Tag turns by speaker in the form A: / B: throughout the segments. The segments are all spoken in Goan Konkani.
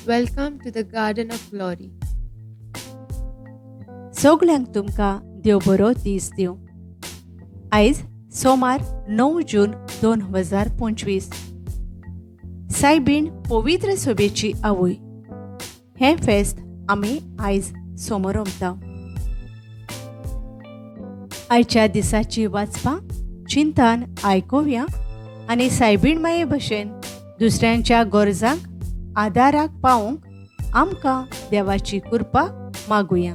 A: Welcome to the Garden of Glory.
B: सगल्यांक तुमकां देव बरो दीस दिवं. आयज सोमार 9 जून 2025. सायबीण पवित्र सभेची आवय हें फेस्त आमी आयज समोरमता. आयच्या दिसाची वाचपां चिंतान आयकुया आनी सायबीण माये भशेन दुसऱ्यांच्या गरजांक आदाराक पावूंक आमकां देवाची कृपा मागुया.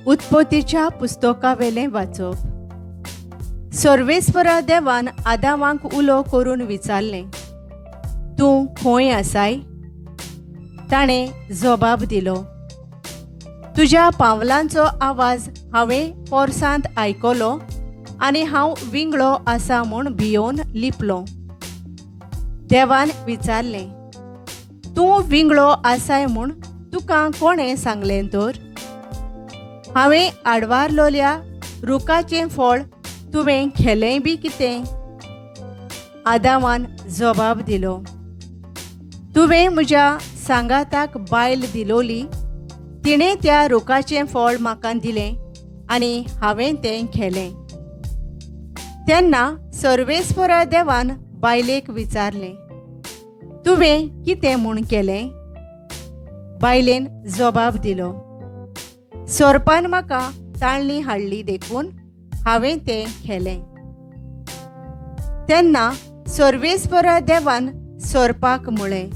B: उत्पत्तीच्या पुस्तकावेलें वाचप. सर्वेस्परा देवान आदावांक उलो करून विचारलें, तूं खंय आसाय? ताणें जबाब दिलो, तुज्या पावलांचो आवाज हांवें पोरसांत आयकलो आनी हांव विंगळो आसा म्हूण भियोवन लिपलो. देवान विचारलें, तूं विंगळो आसाय म्हूण तुका कोणें सांगलें तर? हांवें आडवारलोल्या रुखाचें फळ तुवें खेलें बी कितें? आदावान जबाब दिलो, तुवें म्हज्या सांगाताक बायल दिलोली, तिणें त्या रुखाचें फळ म्हाका दिलें आनी हांवें तें खेलें. तेन्ना सर्वेस्परा देवान बायलेक विचारलें, तुवें कितें म्हूण केलें? बायलेन जबाब दिलो, सोरपान म्हाका ताळणी हाडली देखून हांवें तें खेलें. तेन्ना सर्वेस्परा देवान सोरपाक म्हळें,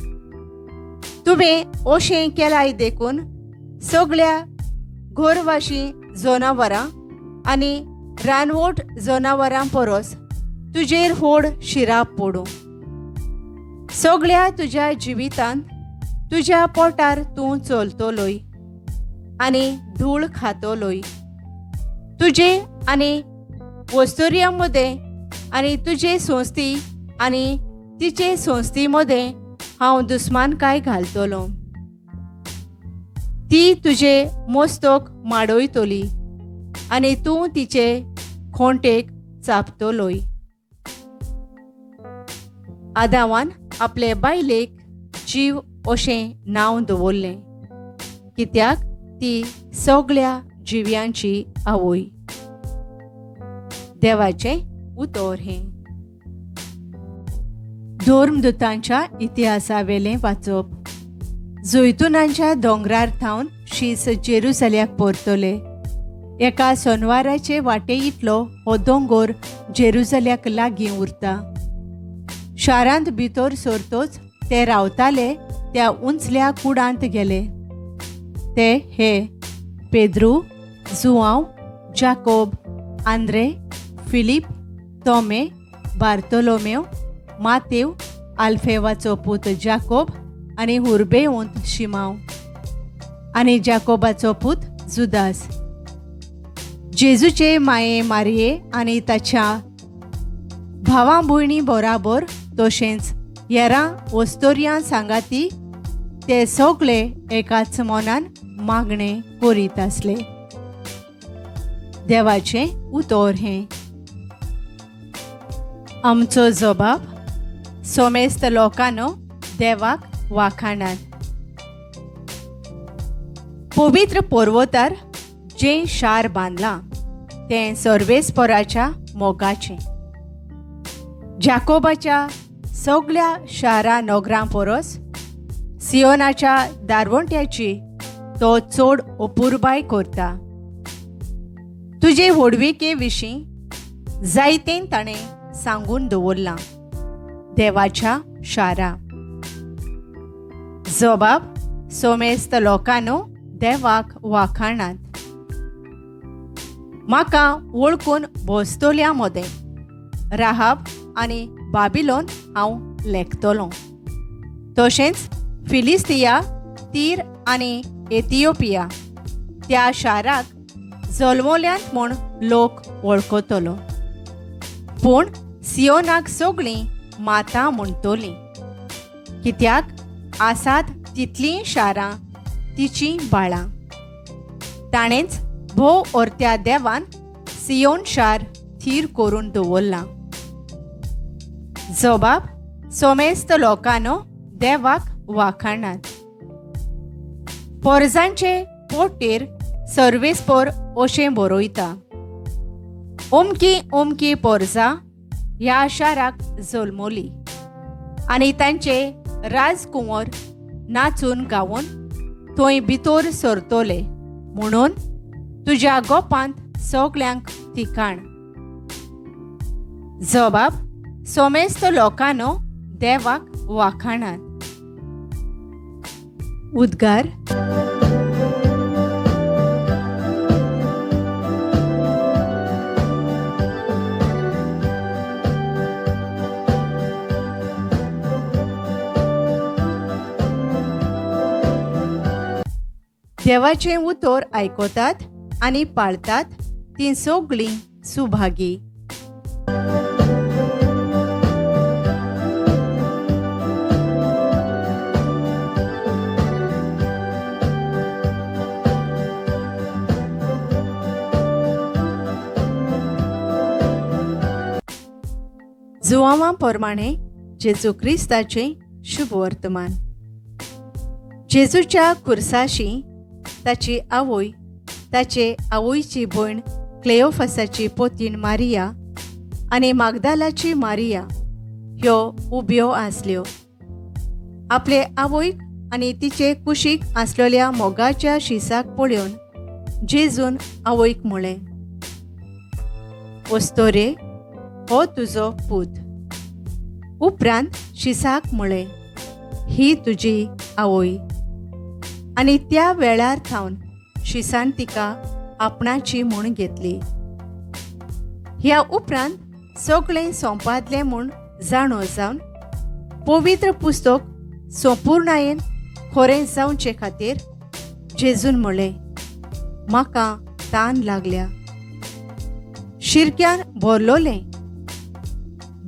B: तुवें अशें केलाय देखून सगळ्या घोरवाशी जनावरां आनी रानवट जनावरां परस तुजेर व्हड शिराप पडूं. सगळ्या तुज्या जिवितांत तुज्या पोटार तूं चलतलोय आनी धूळ खातलोय. तुजे आनी वस्तुर्या मदें आनी तुजे संस्थी आनी तिचे संस्थी मदें हांव दुस्मानकाय घालतलो. ती तुजे मस्तक माडयतली आनी तूं तिचे खोंटेक चापतलोय. आदावान आपले बायलेक जीव अशें नांव दवरलें, कित्याक ती सगळ्या जिव्यांची आवय. देवाचें उतर हें. धर्मदूतांच्या इतिहासावेलें वाचप. जैतुनांच्या दोंगरार थावन शीस जेरुसल्याक परतले. एका सोनवाराचे वाटे इतलो हो दोंगोर जेरुसल्याक लागीं उरता. शारांत भितर सरतोच ते रावताले त्या उंचल्या कुडांत गेले. ते हे पेद्रू, जुआंव, जाकोब, आंद्रे, फिलीप, तोमे, बार्तोलोमेव, मातेव, आल्फेवाचो पूत जाकोब आनी हुर्बेवंत शिमाव आनी जाकोबाचो पूत जुदास. जेजूचे माये मारये आनी ताच्या भावा भयणी बराबर तशेंच हेरां वस्तोर्यां सांगाती ते सगळे एकाच मनान मागणें करीत आसले. देवाचें उतर हें. आमचो जबाब सोमेस्त लोकांनो देवाक वाखाणात. पवित्र पर्वतार जें शार बांदलां तें सर्वेस्पराच्या मोगाचें. जाकोबाच्या सगळ्या शारां नगरां परस सियोनाच्या दारवंट्याची तो चड अपुरबाय करता. तुजे व्हडविके विशीं जायतें ताणें सांगून दवरलां देवाच्या शारा. जबाब सोमेस्त लोकांनो देवाक वाखाणात. म्हाका वळखून बसतल्या मदें राहाब आनी बाबिलोन हांव लेखतलो, तशेंच फिलिस्तिया, तीर आनी एथियोपिया त्या शाराक जल्मल्यांत म्हूण लोक वळखतलो. पूण सियोनाक सगळीं माता म्हणटलीं, कित्याक आसात तितलीं शारां तिचीं बाळां. ताणेंच भोव अर्त्या देवान सियोन शार थीर करून दवरलां. जबाब सोमेस्त लोकांनो देवाक वाखाणात. पोरजांचे पोटेर सर्वेस्पोर अशें बरयता, ओमकी ओमकी पोरजां ह्या शाराक जल्मली आनी तांचे राजकुंवर नाचून गावन थंय भितर सरतले म्हणून तुज्या गोपांत सगल्यांक थिकाण. जबाब सोमेस्त लोकांनो देवाक वाखाणात. उद्गार. देवाचें उतर आयकतात आनी पाळतात तीं सगळीं सुभागी. जुवांवा प्रमाणे जेजू क्रिस्ताचें शुभ वर्तमान. जेजूच्या खुर्साशी ताची आवय, ताचे आवयची भयण क्लेओफासाची पोतीण मारिया आनी मागदालाची मारिया ह्यो उब्यो आसल्यो. आपले आवयक आनी तिचे कुशीक आसलेल्या मोगाच्या शिसाक पळोवन जेजून आवयक म्हळें, वस्तोरे, हो तुजो पूत. उपरांत शिसाक म्हळें, ही तुजी आवय. आनी त्या वेळार थावन शिसान तिका आपणाची म्हूण घेतली. ह्या उपरांत सगळें सोंपादलें म्हूण जाणो जावन पवित्र पुस्तक संपुर्णायेन खरें जावचे खातीर जेजून म्हळें, म्हाका तान लागल्या. शिरक्यान भरलोलें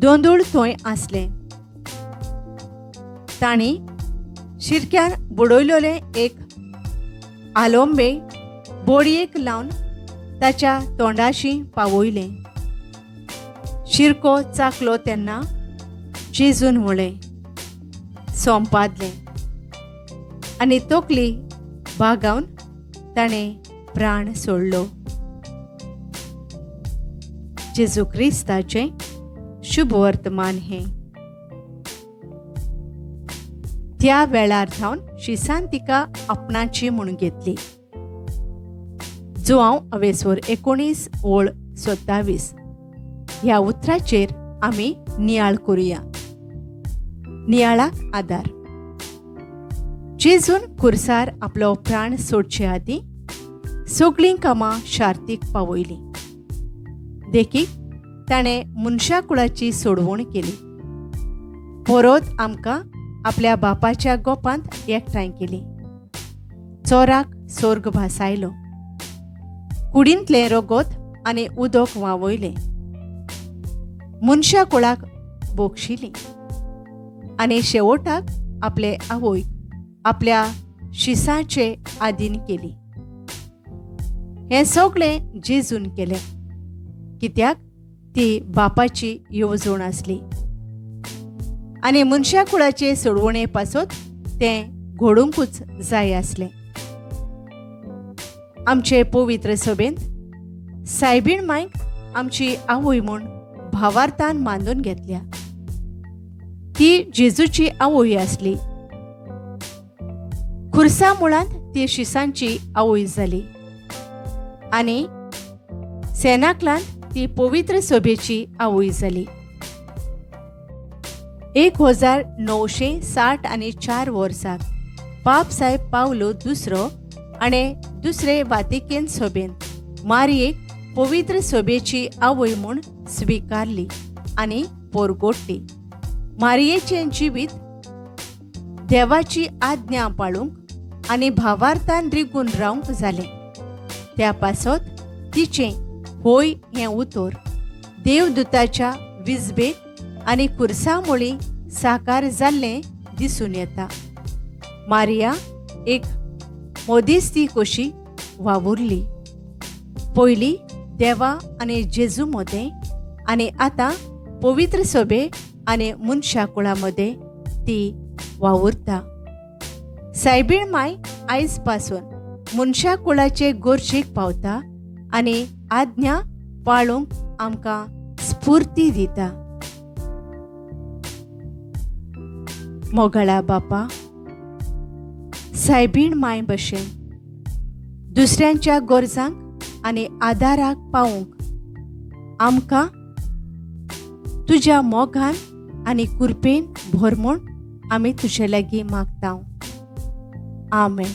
B: दोंदूळ थंय आसलें. तांणी शिरक्यान बुडयलोलें एक आलोंबे बोडयेक लावन ताच्या तोंडाशी पावयलें. शिरको चाकलो तेन्ना जेजून म्हळें, सोंपादलें. आनी तकली बागावन ताणें प्राण सोडलो. जेजू क्रिस्ताचें शुभ वर्तमान हें. त्या वेळार थावन शिसान तिका आपणाची म्हूण घेतली. जुवांव अवेसोर 19 ओळ 27 ह्या उतराचेर आमी नियाळ करुया. नियाळाक आदार. जेजून खुर्सार आपलो प्राण सोडचे आदीं सगळीं कामां शार्तीक पावयलीं. देखीक, ताणें मनशाकुळाची सोडवण केली, परत आमकां आपल्या बापाच्या गोपांत एकठांय केली, चोराक सोर्ग भासायलो, कुडींतलें रगत आनी उदक व्हांवयलें, मनशाकुळाक बोगशिली आनी शेवटाक आपले आवयक आपल्या शिसाचे आदीन केली. हें सगळें जेजून केलें कित्याक ती बापाची येवजण आसली आनी मनशाकुळाचे सोडवणे पासत तें घडोवंकूच जाय आसलें. आमचे पवित्र सभेंत सायबीण मायक आमची आवय म्हूण भावार्थान मानून घेतल्या. ती जेजूची आवय आसली. खुर्सा मुळांत ती शिसांची आवय जाली आनी सेनाकलांत ती पवित्र सभेची आवय जाली. 1964 वर्साक पाप साहेब पावलो दुसरो आनी दुसरे वातिकेन सभेंत मारयेक पवित्र सभेची आवय म्हूण स्विकारली आनी पोरगोटली. मारयेचें जिवीत देवाची आज्ञा पाळूंक आनी भावार्थान रिगून रावंक जालें. त्या पासत तिचें होय हें उतर देवदूताच्या विजबेक आनी खुर्सा मुळी साकार जाल्लें दिसून येता. मारिया एक मोदिस्ती कशी वावुरली, पयली देवा आनी जेजू मदें आनी आतां पवित्र सभे आनी मनशा कुळा मदें ती वावुरता. सायबीण माय आयज पासून मनशा कुळाचे गरजेक पावता आनी आज्ञा पाळूंक आमकां स्फूर्ती दिता. मोगाळा बापा, सायबीण माय भशेन दुसऱ्यांच्या गरजांक आनी आदाराक पावूंक आमकां तुज्या मोगान आनी कुरपेन भर म्हूण आमी तुजे लागीं मागता. आमेन.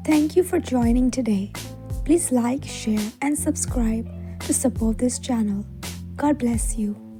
C: Thank you for joining today. Please like, share, and subscribe to support this channel. God bless you.